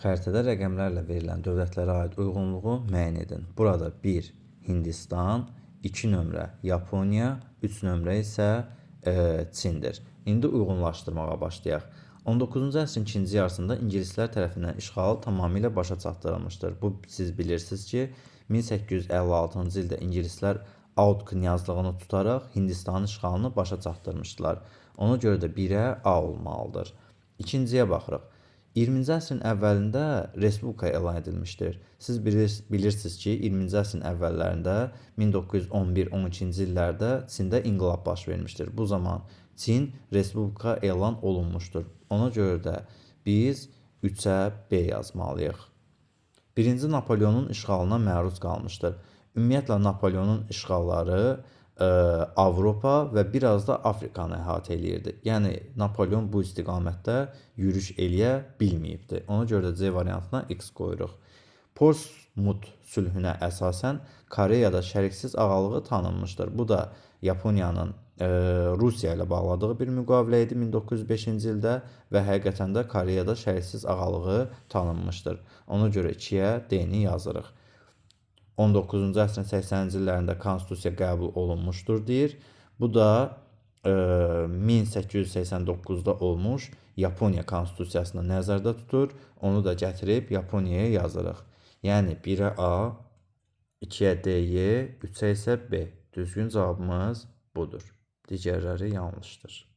Xəritədə rəqəmlərlə verilən dövlətlərə aid uyğunluğu müəyyən edin. Burada 1 Hindistan, 2 nömrə Yaponiya, 3 nömrə isə Çindir. İndi uyğunlaşdırmağa başlayaq. 19-cu əsrin ikinci yarısında ingilislər tərəfindən işğal tamamilə başa çatdırılmışdır. Bu siz bilirsiniz ki, 1856-cı ildə ingilislər Aud knyazlığını tutaraq Hindistanın işğalını başa çatdırmışdılar. Ona görə də 1-ə A olmalıdır. İkinciyə baxırıq. 20-ci əsrin əvvəlində respublika elan edilmişdir. Siz bilirsiniz ki, 20-ci əsrin əvvəllərində 1911-12-ci illərdə Çində inqilab baş vermişdir. Bu zaman Çin respublika elan olunmuşdur. Ona görə də biz 3-ə B yazmalıyıq. Birinci Napoleonun işğalına məruz qalmışdır. Ümumiyyətlə Napoleonun işğalları Avropa və biraz da Afrikanı əhatə eləyirdi. Yəni Napoleon bu istiqamətdə yürüş eləyə bilməyibdi. Ona görə də C variantına X qoyuruq. Portsmut sülhünə əsasən Koreyada şəriksiz ağalığı tanınmışdır. Bu da Yaponiyanın Rusiya ilə bağladığı bir müqavilə idi 1905-ci ildə və həqiqətən də Koreyada şəriksiz ağalığı tanınmışdır. Ona görə 2-yə D-ni yazırıq. 19-cu əsrin 80-ci illərində konstitusiya qəbul olunmuşdur deyir. Bu da 1889-da olmuş Yaponiya konstitusiyasını nəzərdə tutur. Onu da gətirib Yaponiyaya yazırıq. Yəni 1-ə A, 2-yə D, 3-ə isə B. Düzgün cavabımız budur. Digərləri yanlışdır.